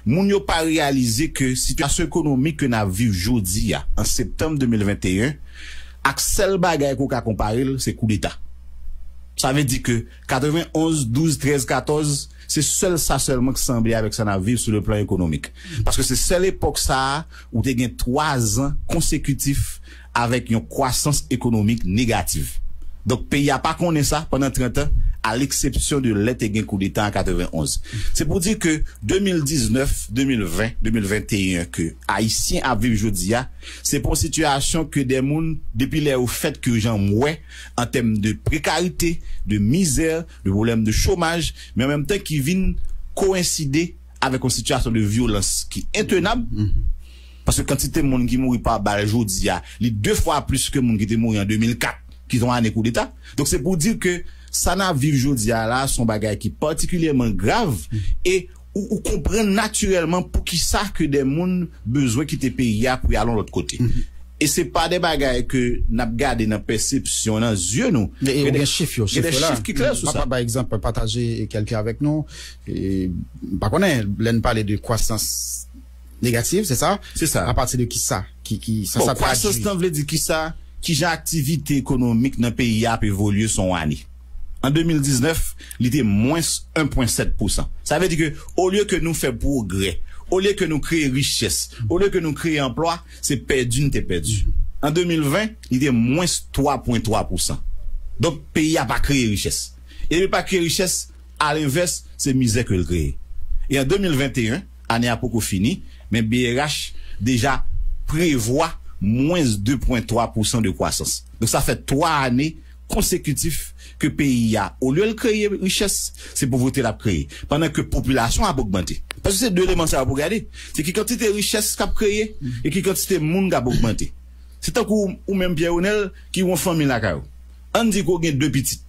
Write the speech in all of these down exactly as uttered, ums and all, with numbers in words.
Moun yo pa reyalize ke sitiyasyon ekonomik ke n ap viv jodi a, an septanm de mil venteyen, ak sèl bagay ke w ka konpare l, se koudeta. Sa vle di ke katrevenonz, douz, trèz, katòz, se sèl sa sèlman ki sanble avèk sa n ap viv sou le plan ekonomik. Paske se sèl epòk sa a ou te gen twa zan konsekitif avèk yon kwasans ekonomik negatif. Donk, peyi a pa konnen sa pandan trant an, a leksepsyon de lè te gen koudeta an katrevenonz. Se pou di ke de mil diznèf, de mil ven, de mil venteyen ke Ayisyen ap viv jodi a, se pa yon sitiyasyon ke de moun, depi lè yo fèt, ke yo janm wè, an tèm de prekarite, de mizè, de pwoblèm de chomaj, men an menm tan ki vin kowenside avèk yon sitiyasyon de vyolans ki entenab. Paske kantite moun ki mouri pa bal jodi a, li de fwa plis ke moun ki te mouri an de mil kat, ki se yon ane koudeta. Donk, se pou di ke sa n ap viv jodi a la, se yon bagay ki patikilyèman grav, e ou, ou konprann natirèlman poukisa ke de moun bezwen kite peyi a pou y al yon lòt kote. E se pa de bagay ke n ap gade nan pèsepsyon, nan zye nou. E, e ou gen chif yo, gen de chif yo la, chif ki klè sou sa. M ap bay egzanp, pataje kèlke avèk nou. E, m pa konnen, lè n pale de kwasans negatif, se sa? Se sa. Apati de kisa? Ki, ki, sa, bon, sa tradui? Kwasans lan vle di kisa? Kijan aktivite ekonomik nan peyi a ap evolye sou yon ane? An de mil diznèf, li te mwens en pwen sèt pousan. Sa vle di ke, olye ke nou fè pwogrè, olye ke nou kreye richès, olye ke nou kreye anplwa, se pèdi n te pèdi. An de mil ven, li te mwens twa pwen twa pousan. Donk, peyi a pa kreye richès. E depi l pa kreye richès, alenvès, se mizè ke l kreye. E an de mil venteyen, ane a poko fini, men B R H deja prevwa mwens de pwen twa pousan de kwasans. Donk, sa fè twa ane konsekitif ke peyi a, olye l kreye richès, se povrete l ap kreye, pandan ke popilasyon ap ogmante. Paske se de eleman sa yo pou gade. Se ki kantite richès k ap kreye e ki kantite moun k ap ogmante. Se tankou ou menm, Pierre Renel, ki gen yon fanmi lakay ou. Ann di ke w gen de pitit.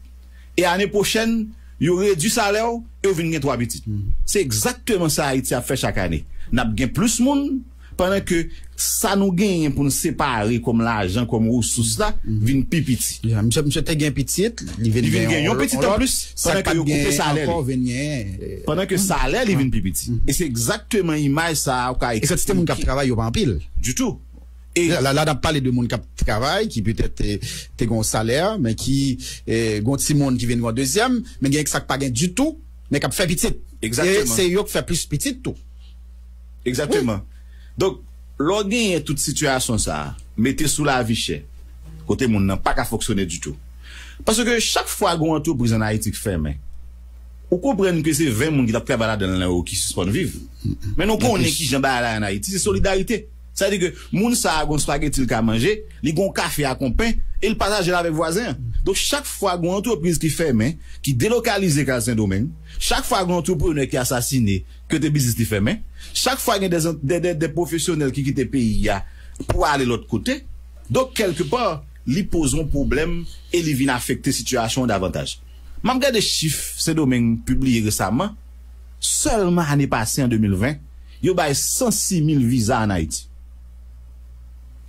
E ane pwochèn, yo redui salè w e w vin gen twa pitit. Se egzakteman sa Ayiti ap fè chak ane. N ap gen plis moun, pandan ke sa nou genyen pou n separe kòm lajan, kòm resous la, vin pi piti. Ya, misye, misye te gen pitit, li vin gen yon pitit anplis, pandan ke yo koupe salè li. Pandan ke salè li vin pi piti. E se egzakteman imaj sa a ou ka eksplike. E kantite moun k ap travay yo pa anpil. Ditou. E la, la, la, n ap pale de moun k ap travay, ki petèt te, te gen yon salè, men ki, eh, gen yon timoun ki vin gen yon dezyèm, men gen sa k pa gen ditou, men k ap fè pitit. Egzakteman. E se yo k fè plis pitit tou. Egzakteman. Donk, lè w genyen tout sitiyasyon sa a, mete sou lavi chè, kote moun nan pa ka fonksyone ditou. Paske chak fwa gen yon antrepriz ann Ayiti k fèmen, ou konprann ke se ven moun ki t ap travay ladan l lan yo ki sispann viv. Men nou konnen kijan bagay la ye ann Ayiti, se solidarite. Sa vle di ke moun sa a gen yon espageti l ka manje, li gen yon kafe ak yon pen, e l pataje l avèk vwazen an. Donk, chak fwa gen yon antrepriz ki fèmen, ki delokalize k al Sendomeng, chak fwa gen yon antreprenè ki asasine, kote biznis li fèmen, chak fwa gen de, de, de, de pwofesyonèl ki kite peyi a pou ale lòt kote, donk, kèlkepa, li poze yon pwoblèm e li vin afekte sitiyasyon an davantaj. M ap gade chif Sendomeng pibliye resaman, sèlman ane pase, an de mil ven, yo bay san sis mil viza ann Ayiti.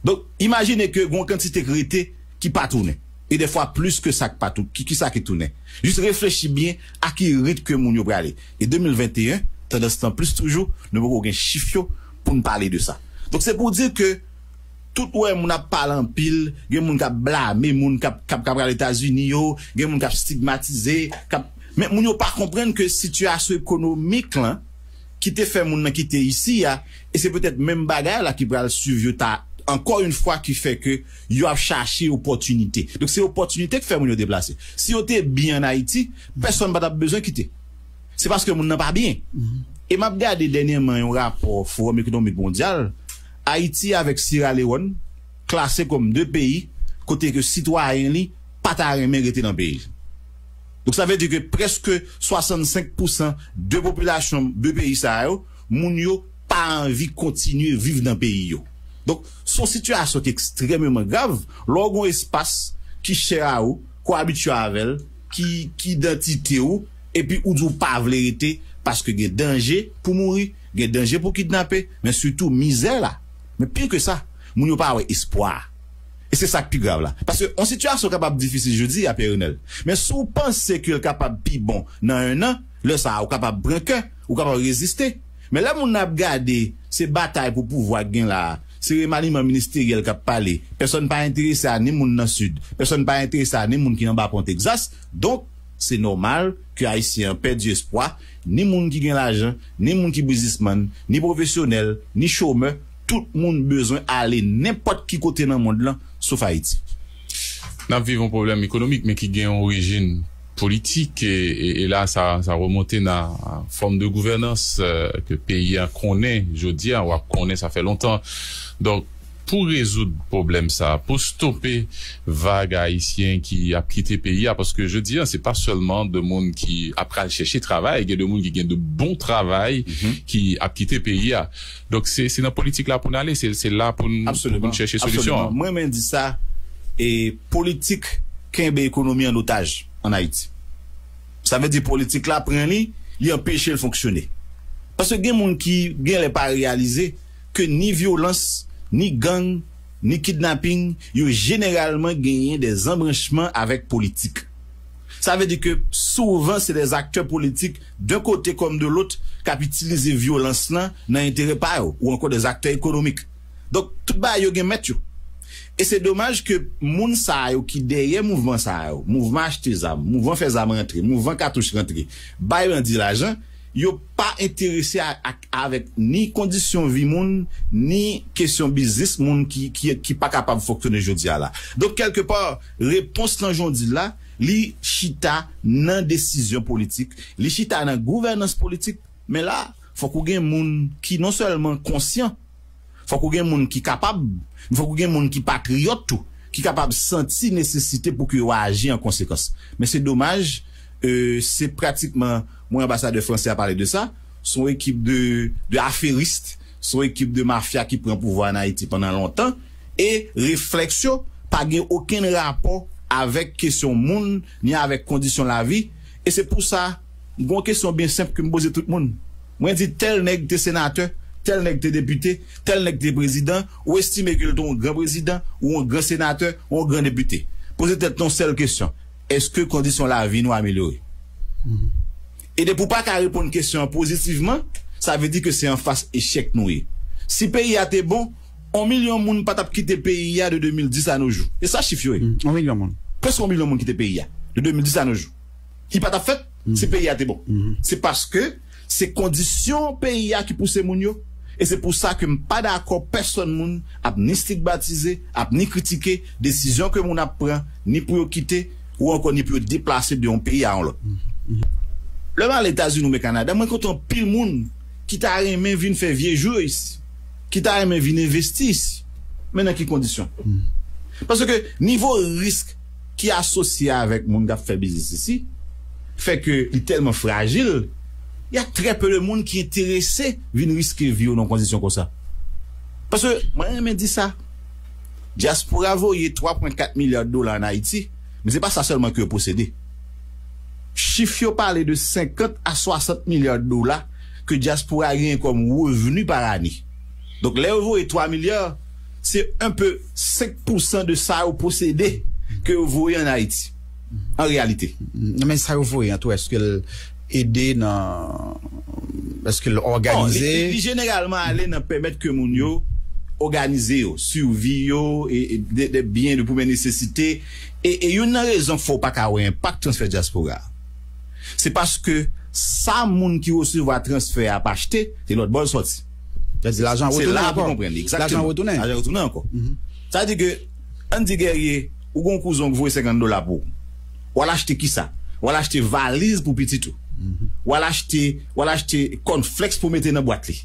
Donk, imajine ke gen yon kantite k rete ki pa tounen. E dèfwa plis ke sa k pa tou-, ki, ki sa ki tounen. Jis reflechi byen a ki rit ke moun yo prale. E de mil venteyen, tandans lan plis toujou, nou poko gen chif yo pou n pale de sa. Donk, se pou di ke tout wè moun ap pale anpil, gen moun k ap blame moun k ap, k ap, k ap pral Etazini yo, gen moun k ap stigmatize, k ap, men moun yo pa konprann ke sitiyasyon ekonomik lan ki te fè moun nan kite isi a, e se petèt menm bagay la ki pral swiv yo ta, ankò yon fwa, ki fè ke yo ap chache opòtinite. Donk, se opòtinite k fè moun yo deplase. Si yo te byen ann Ayiti, pèsonn pa t ap bezwen kite. Se paske moun nan pa byen. E m ap gade dènyèman yon rapò Fowòm Ekonomik Mondyal, Ayiti avèk Syeralewòn klase kòm de peyi kote ke sitwayen li pa ta renmen rete nan peyi l. Donk, sa vle di ke prèske swasannsenk pousan de popilasyon de peyi sa yo, moun yo pa anvi kontinye viv nan peyi yo. Donk, se yon sitiyasyon ki ekstrèmeman grav. Lè w gen yon espas ki chè a ou, ke w abitye avè l, ki, ki idantite ou, epi ou di w pa vle rete paske gen danje pou mouri, gen danje pou kidnape, men sitou mizè la. Men pi ke sa, moun yo pa wè espwa. E se sa k pi grav la. Paske yon sitiyasyon kapab difisil jodi a, Pierre Renel. Men si w panse ke l kapab pi bon nan en an, lè sa a, ou kapab pran kè, ou kapab reziste. Men lè moun nan ap gade, se batay pou pouvwa k gen la a, se remaniman ministeryèl k ap pale, pèsonn pa enterese a ni moun nan Sid, pèsonn pa enterese a ni moun ki anba pon Tegzas. Donk, se nòmal ke Ayisyen an pèdi espwa, ni moun ki gen lajan, ni moun ki biznismann, ni pwofesyonèl, ni chomè, tout moun bezwen ale nenpòt ki kote nan mond lan, sof Ayiti. N ap viv yon pwoblèm ekonomik, men ki gen yon orijin politik, e, e, e la, sa, sa remonte nan fòm de gouvènans euh, ke peyi a konnen jodi a, w ap konnen sa fè lontan. Donk, pou rezoud pwoblèm sa, pou stope vag ayisyen ki ap kite peyi a, paske jodi a, se pa sèlman de moun ki ap pral chèche travay, gen de moun ki gen de bon travay ki ap kite peyi a. Donk, se, se nan politik la pou n ale, se, se la pou n, pou n chèche solisyon an. Mwen menm di sa, e politik kenbe ekonomi an otaj an Ayiti. Sa vle di politik la pran li, li anpeche l fonksyone. Paske gen moun ki genlè pa reyalize ke ni vyolans, ni gang, ni kidnaping, yo jeneralman genyen de zanbranchman avèk politik. Sa vle di ke souvan se de aktè politik, d'un côté comme de l'autre, k ap itilize vyolans lan nan enterè pa yo, ou ankò de aktè ekonomik. Donk, tout bagay yo gen mèt yo. E se domaj ke moun sa yo ki dèyè mouvman sa yo, mouvman achte zam, mouvman fè zam rantre, mouvman katouch rantre, bay bandi lajan, yo pa enterese a, a, avèk ni kondisyon vi moun, ni kesyon biznis moun ki, ki, ki pa kapab fonksyone jodi a la. Donk, kèlkepa, repons lan jan w di l la, li chita nan desizyon politik, li chita nan gouvènans politik, men la, fòk ou gen moun ki non sèlman konsyan, fòk ou gen moun ki kapab, fòk ou gen moun ki patriyòt tou, ki kapab santi nesesite pou ke yo aji an konsekans. Men se domaj, euh, se pratikman, mwen anbasadè fransè a pale de sa, se yon ekip de, de aferis, se yon ekip de mafya ki pran pouvwa an Ayiti pandan lontan, e reflèks yo pa gen okenn rapò avèk kesyon moun, ni avèk kondisyon lavi, e se pou sa, gen yon kesyon byen senp ke m poze tout moun. Mwen di tèl nèg te senatè, tèl nèg te depite, tèl nèg te prezidan, ou estime ke l te yon gran prezidan, ou yon gran senatè, ou yon gran depite. Poze tèt nou yon sèl kesyon. Èske kondisyon lavi nou amelyore? E depi w pa ka reponn kesyon an pozitivman, sa vle di ke se anfas echèk nou ye. Si peyi a te bon, yon milyon moun pa t ap kite peyi a de de mil dis a no jou. E sa chif yo ye. Yon milyon moun. Prèske yon milyon moun kite peyi a de de mil dis a no jou. Li pa t ap fèt si peyi a te bon. Se paske se kondisyon peyi a ki pouse moun yo. E se pou sa ke m pa dakò pèsonn moun ap ni estigmatize, ap ni kritike desizyon ke moun ap pran, ni pou yo kite, ou ankò ni pou yo deplase de yon peyi a yon lòt. Lè m al Etazini oubyen Kanada, mwen kontre anpil moun ki ta renmen vin fè vye jou yo isi, ki ta renmen vin envesti isi. Men nan ki kondisyon? Paske nivo risk ki asosye avèk moun k ap fè biznis isi fè ke li tèlman frajil, y a trè pe de moun ki enterese vin riske vi yo nan kondisyon konsa. Paske mwen renmen di sa, dyaspora voye twa pwen kat milya dola ann Ayiti, men se pa sa sèlman ke yo posede. Chif yo pale de senkant a swasant milya dola ke dyaspora genyen kòm revni pa ane. Donk, lè yo voye twa milya, se enpe senk pousan de sa yo posede ke yo voye ann Ayiti, an reyalite. Men sa yo voye an tou, èske l ede nan, èske l òganize? Li jeneralman ale nan pèmèt ke moun yo òganize yo, sivi yo, e, e de, de byen de premye nesesite. E, e youn nan rezon k fè w pa ka wè enpak transfè dyaspora a, se paske sa moun ki resevwa transfè a ap achte, se lòt bò l sòti. Sa di lajan retounen ankò. Lajan retounen. Lajan retounen ankò. Sa di ke, ann di Guerrier, ou gon kouzen w k voye senkant dola pou ou. W al achte kisa? W al achte valiz pou pitit ou. W al achte, w al achte cornflakes pou mete nan bwat li.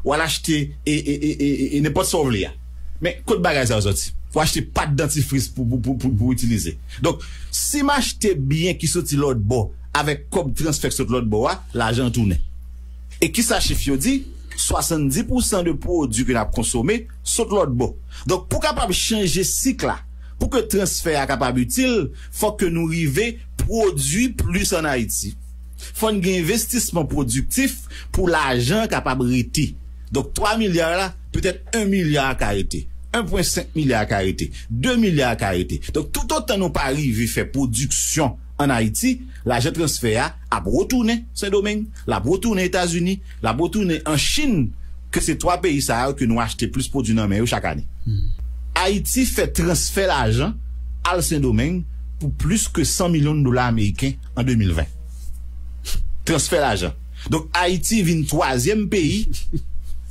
W al achte e, e, e, e, e, e nenpòt sa w vle a. Men kot bagay sa yo sòti? W achte pat dantifris pou, pou, pou, pou, pou itilize. Donk, si m achte byen ki soti lòt bò avèk kòb transfè k sot lòt bò a, lajan an tounen. E kisa chif yo di? Swasanndis pousan de pwodui ke n ap konsome sot lòt bò. Donk, pou kapab chanje sik la, pou ke transfè a kapab itil, fòk ke nou rive pwodui plis ann Ayiti. Fò n gen envestisman pwodiktif pou lajan an kapab rete. Donk, twa milya la, petèt en milya ka rete. En pwen senk milya ka rete. De milya ka rete. Donk, toutotan nou pa rive fè pwodiksyon ann Ayiti, lajan transfè a ap retounen Sendomeng, l ap retounen Etazini, l ap retounen an Chin, ke se twa peyi sa yo ke nou achte plis pwodui nan men yo chak ane. Ayiti fè transfè lajan al Sendomeng pou plis ke san milyon dola ameriken an de mil ven. Transfè lajan. Donk, Ayiti vin twazyèm peyi,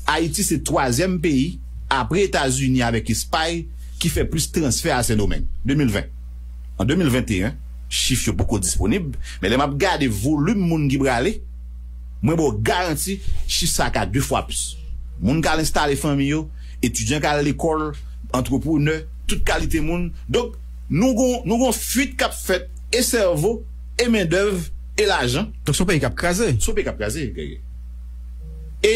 Ayiti se twazyèm peyi, apre Etazini avèk Espay, ki fè plis transfè a Sendomeng, de mil ven. An de mil venteyen, chif yo poko disponib, men lè m ap gade volim moun ki prale, mwen ba w garanti, chif sa ka de fwa plis. Moun k al enstale fanmi yo, etidyan k al lekòl, antreprenè, tout kalite moun. Donk, nou gon, nou gon fuit k ap fèt e sèvo, e mendèv, e lajan. Donk, se yon peyi k ap kraze. Se yon peyi k ap kraze, Guerrier. E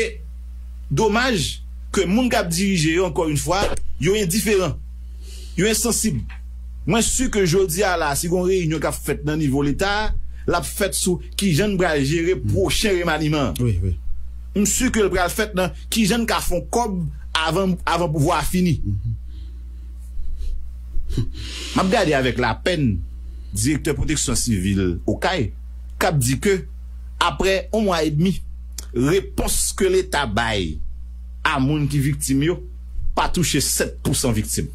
domaj ke moun k ap dirije yo, ankò yon fwa, yo endiferan. Yo ensansib. Mwen si ke jodi a la, si gon reyinyon k ap fèt nan nivo Leta, l ap fèt sou kijan n pral jere pwochen remaniman an. Wi, wi. M si ke l pral fèt nan kijan n ka fè yon kòb avan, avan pouvwa a fini. M ap gade avèk lapèn direktè pwoteksyon sivil Okay, k ap di ke, apre yon mwa edmi, repons ke Leta bay a moun ki viktim yo pa touche sèt pousan viktim.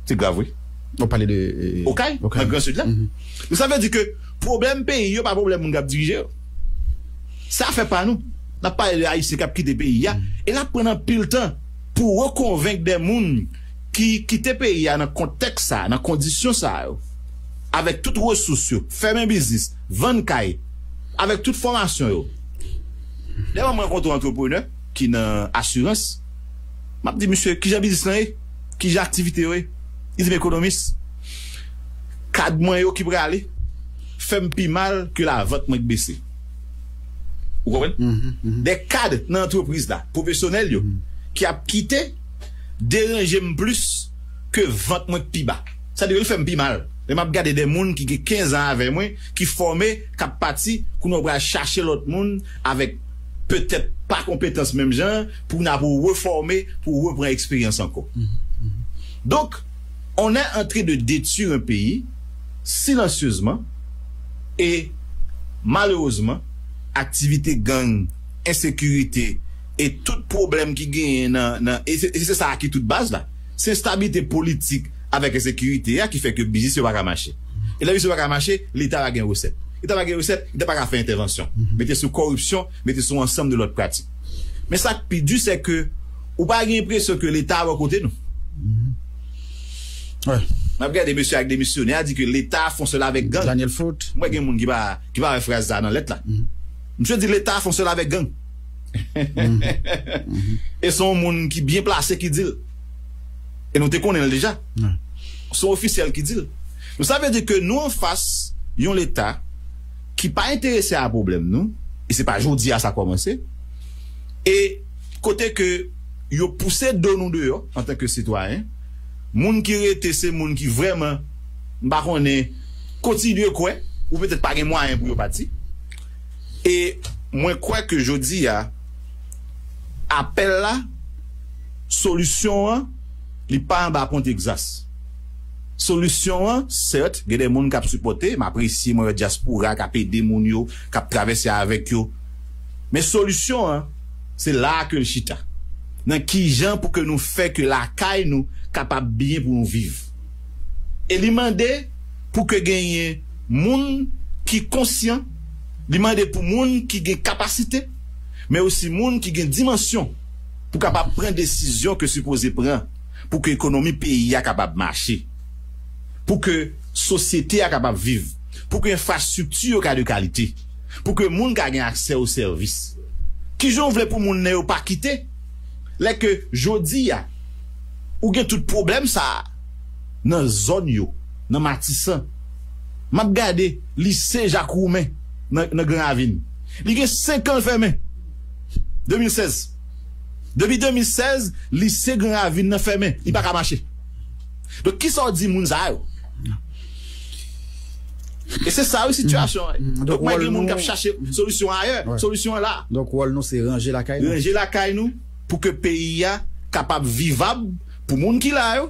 Se grav, wi. Ou pale de, euh, Okay, Okay, nan Gran Sid la. Mhm. Donk, sa vle di ke pwoblèm peyi yo pa pwoblèm moun k ap dirije yo. Se afè pa nou. N ap pale de Ayisyen k ap kite peyi a. Mhm. E n ap pran anpil tan pou rekonvenk de moun ki kite peyi a nan kontèks sa, nan kondisyon sa yo, avèk tout resous yo, fèmen biznis, vann kay, avèk tout fòmasyon yo. Dèyè m rankontre yon antreprenè ki nan asirans, m ap di, "Misye, kijan biznis lan ye? Kijan aktivite yo ye?" Li di m, "Ekonomis, kad mwen yo ki prale fè m pi mal ke lavant mwen k bese." Ou konprann? Mhm, mhm. De kad nan antrepriz la, pwofesyonèl yo, mhm, ki ap kite, deranje m plis ke vant mwen k pi ba. Sa di, li fè m pi mal. Lè m ap gade de moun ki gen kenz an avè mwen, ki fòme, k ap pati, kounye a w pral chache lòt moun avèk petèt pa konpetans menm jan, pou n ap refòme, pou repran eksperyans ankò. Mhm, mhm. Donk, on est en train de détruire un pays silencieusement, e malerezman, aktivite gang, ensekirite, e tout pwoblèm ki genyen nan, nan, e se, e se sa ki tout baz la. Se enstabilite politik avèk ensekirite a ki fè ke biznis yo pa ka mache. E lè biznis yo pa ka mache, Leta pa gen resèt. Leta pa gen resèt, Leta pa ka fè entèvansyon. Mhm. Mete sou kòripsyon, mete sou ansanm de lòt pratik. Men sa k pi di, se ke ou pa gen enpresyon ke Leta bò kote nou. Mhm. Wi. M ap gade mesye ak demisyonè a di ke Leta fè yon sèl avèk gang. Daniel Foot. Mwen gen moun ki pa, ki pa wè fraz sa nan lèt la. Mhm. Misye di Leta fè yon sèl avèk gang. Mhm. Mhm. E se yon moun ki byen plase ki di l. E nou te konnen l deja. Wi. Se yon ofisyèl ki di l. Donk, sa vle di ke nou anfas yon Leta ki pa enterese a pwoblèm nou, e se pa jodi a sa kòmanse, e kote ke yo pouse do nou deyò antanke sitwayen, moun ki rete se moun ki vrèman, m pa konnen, kontinye kwè, ou petèt pa gen mwayen pou yo pati. E mwen kwè ke jodi a, apèl la, solisyon an, li pa anba pon Texas. Solisyon an, sèt, gen de moun k ap sipòte, m apresye, mwen wè dyaspora k ap ede moun yo, k ap travèse avèk yo. Men solisyon an, se la a ke l chita. Nan kijan pou ke nou fè ke lakay nou kapab byen pou nou viv. E li mande pou ke genyen moun ki konsyan, li mande pou moun ki gen kapasite, men osi moun ki gen dimansyon pou kapab pran desizyon ke sipoze pran pou ke ekonomi peyi a kapab mache, pou ke sosyete a kapab viv, pou ke enfrastrikti yo ka de kalite, pou ke moun ka gen aksè o sèvis. Kijan w vle pou moun nan yo pa kite? Lè ke jodi a, ou gen tout pwoblèm sa a nan zòn yo, nan Matisan. M ap gade lise Jak Woumen nan, nan Gran Ravin. Li gen senk an l fèmen. De mil sèz. Depi de mil sèz, lise Gran Ravin nan fèmen. Li pa ka mache. Donk, kisa w di moun sa yo? E se sa wi sitiyasyon an. Mm, mm. Donk, donk, mwen gen moun k ap chache solisyon ayè. Wi. Solisyon an la. Donk, wòl nou se ranje lakay nou. Ranje lakay nou pou ke peyi a kapab vivab pou moun ki la yo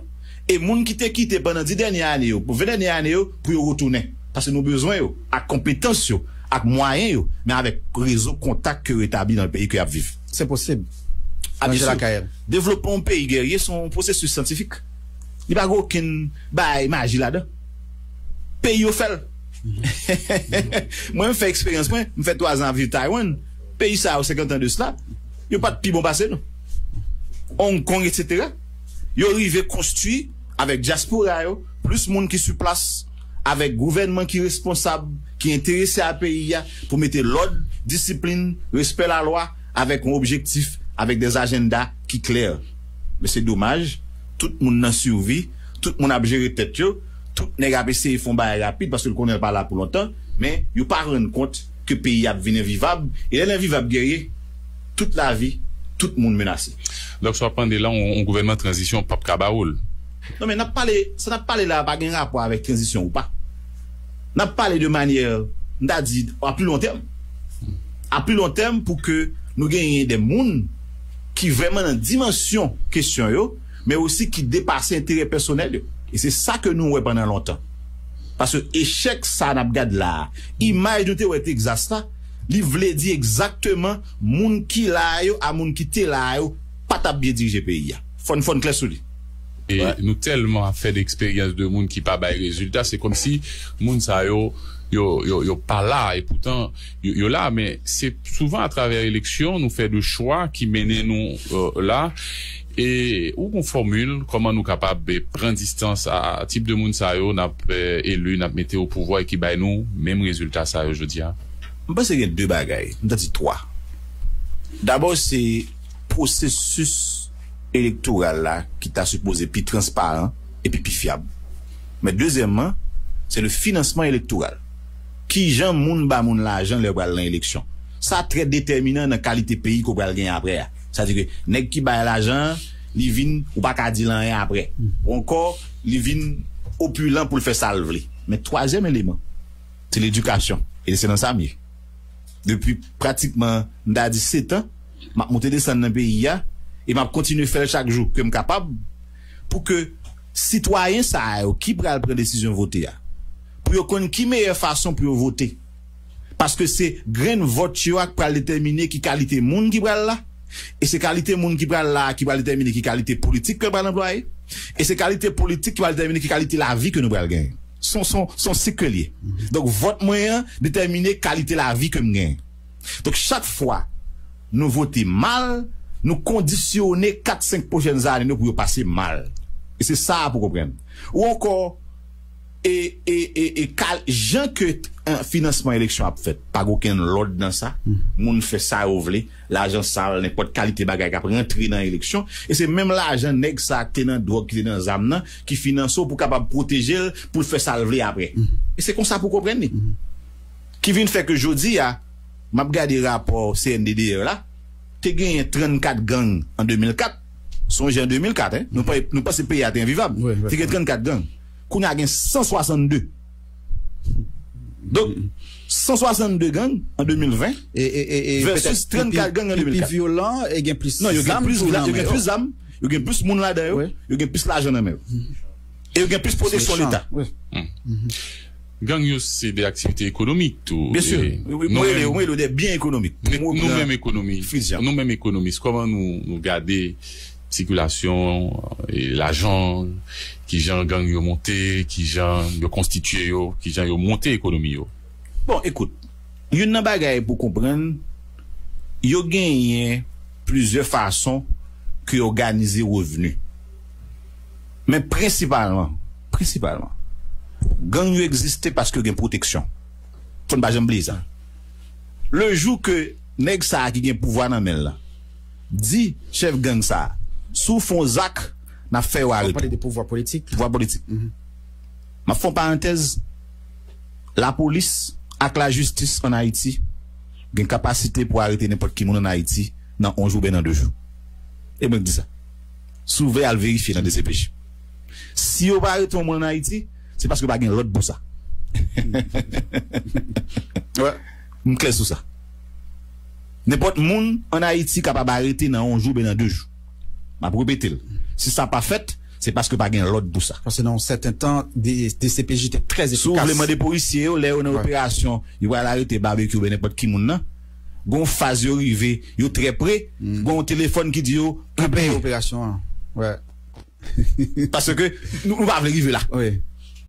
e moun ki te kite pandan dis dènye ane yo, pou ven dènye ane yo, pou yo retounen. Paske nou bezwen yo, ak konpetans yo, ak mwayen yo, men avèk rezo kontak ke yo etabli nan peyi ke y ap viv. Se posib. Abyen si, devlopman yon peyi, Guerrier, se yon pwosesis syantifik. Li pa gen okenn bagay maji ladan. Peyi yo fè l. Mwen, m fè eksperyans mwen, m fè twa zan ap viv Taiwan. Peyi sa yo, senkant an de sila, yo pa t pi bon pase nou. Hong Kong, etsetera. Yo rive konstwi avèk dyaspora yo, plis moun ki sou plas, avèk gouvènman ki responsab, ki enterese a peyi a, pou mete lòd, disiplin, respè lalwa, avèk yon objektif, avèk dè ajanda ki klè. Men se domaj, tout moun nan sivi, tout moun ap jere tèt yo, tout nèg ap eseye fè yon bagay rapid paske l konnen l pa la pou lontan, men yo pa rann kont ke peyi a ap vin envivab, e lè l envivab, Guerrier, tout lavi, tout moun menase. Donk, sa w ap mande la, yon, yon gouvènman tranzisyon p ap ka ba ou l. Non, men n ap pale, sa n ap pale la a pa gen rapò avèk tranzisyon ou pa. N ap pale de manyè, m ta di, a pli lon tèm. A pli lon tèm pou ke nou genyen de moun ki vrèman nan dimansyon kesyon yo, men osi ki depase enterè pèsonèl yo. E se sa ke nou wè pandan lontan. Paske echèk sa n ap gad la a, imaj nou te wè Texas la, li vle di egzakteman moun ki la a yo a moun ki te la a yo pa t ap byen dirije peyi a. Fò n, fò n klè sou li. E nou tèlman ap fè de eksperyans de moun ki pa bay rezilta, se kòmsi moun sa yo, yo, yo, yo pa la, e poutan yo, yo la, men se souvan atravè eleksyon nou fè de chwa ki mennen nou, euh, la. E ou gon fòmil kòman nou kapab, eh, pran distans a, a tip de moun sa yo n ap, eh, eli, n ap mete o pouvwa e ki bay nou menm rezilta sa yo jodi a? M panse gen de bagay, m ta di twa. Dabò, se pwosesis elektoral la ki ta sipoze pi transparan epi pi fyab. Men dezyèmman, se le finansman elektoral. Kijan moun ba moun lajan lè yo pral nan eleksyon? Sa trè detèminan nan kalite peyi ke w pral genyen apre a. Sa di ke nèg ki bay lajan an, li vin, ou pa ka di l anyen apre. Ou ankò, li vin opilan pou l fè sa l vle. Men twazyèm eleman, se ledikasyon. E se nan sa m ye. Depi pratikman, m ta di sèt an, m ap monte desann nan peyi a, e m ap kontinye fè l chak jou ke m kapab, pou ke sitwayen sa yo ki pral pran desizyon vote a, pou yo konn ki meyè fason pou yo vote. Paske se grenn vòt yo a k pral detèmine ki kalite moun ki pral la, e se kalite moun ki pral la a ki pral detèmine ki kalite politik ke l pral anplwaye, e se kalite politik ki pral detèmine ki kalite lavi ke nou pral genyen. Se yon, se yon, se yon sik ke l ye. Donk, vòt mwen an detèmine kalite lavi ke m genyen. Donk, chak fwa nou vote mal, nou kondisyone kat, senk pwochèn ane nou pou yo pase mal. E se sa a pou konprann. Ou ankò, e, e, e, e kal-, jan ke, eh, finansman eleksyon ap fèt, pa gen okenn lòd nan sa. Moun fè sa yo vle, lajan sal, nenpòt kalite bagay k ap rantre nan eleksyon. E se menm lajan nèg sa a ki te nan dwòg, ki te nan zam nan, ki finanse w pou kapab pwoteje l, pou l fè sa l vle apre. E se konsa pou konprann li. Ki vin fè ke jodi a, m ap gade rapò C N D D R la, te genyen trannkat gang an de mil kat. Sonje an de mil kat, en, nou pa, nou panse peyi a te envivab. Te gen trannkat gang. Kounye a gen san swasann de. Donk, san swasann de gang an de mil ven versus trannkat gang an de mil kat. Pi vyolan e gen plis zam tou nan men yo. Yo gen plis moun ladan yo, yo gen plis lajan nan men yo. E yo gen plis pwoteksyon Leta. Gang yo se de aktivite ekonomik tou. Byen si. Mwen rele yo, mwen rele yo de byen ekonomik. Nou menm ekonomi, nou menm ekonomis, kòman nou, nou gade sikilasyon, e, lajan, kijan gang yo monte, kijan yo konstitye yo, kijan yo monte ekonomi yo? Bon, ekout, youn nan bagay pou konprann, yo genyen plizyè fason ke yo òganize revni. Men prensipalman, prensipalman, gang yo egziste paske yo gen pwoteksyon. Fò n pa janm bliye sa. Le jou ke nèg sa a ki gen pouvwa nan men l lan di chèf gang sa a, "Si w fè yon zak, n ap fè yo arete w." Pouvwa politik. Pouvwa politik. M ap fè yon parantèz. Lapolis ak lajistis ann Ayiti gen kapasite pou arete nenpòt ki moun ann Ayiti nan yon jou oubyen nan de jou. E mwen k di sa. Si w vle al verifye nan D C P J. Si yo pa arete yon moun ann Ayiti, se paske pa gen lòd pou sa. M klè sou sa. Nenpòt moun ann Ayiti kapab arete nan yon jou oubyen nan de jou. M ap repete l. Si sa pa fèt, Se paske pa gen lòd pou sa. Paske nan yon sèten tan, D C P J te trè efikas. Si w vle mande polisye yo, lè yo nan operasyon, yo pral arete Barbecue oubyen nenpòt ki moun nan, gon faz yo rive, yo trè pre, gon telefòn ki di yo, kanpe operasyon an. Wè. Paske nou pa vle rive la. Wi.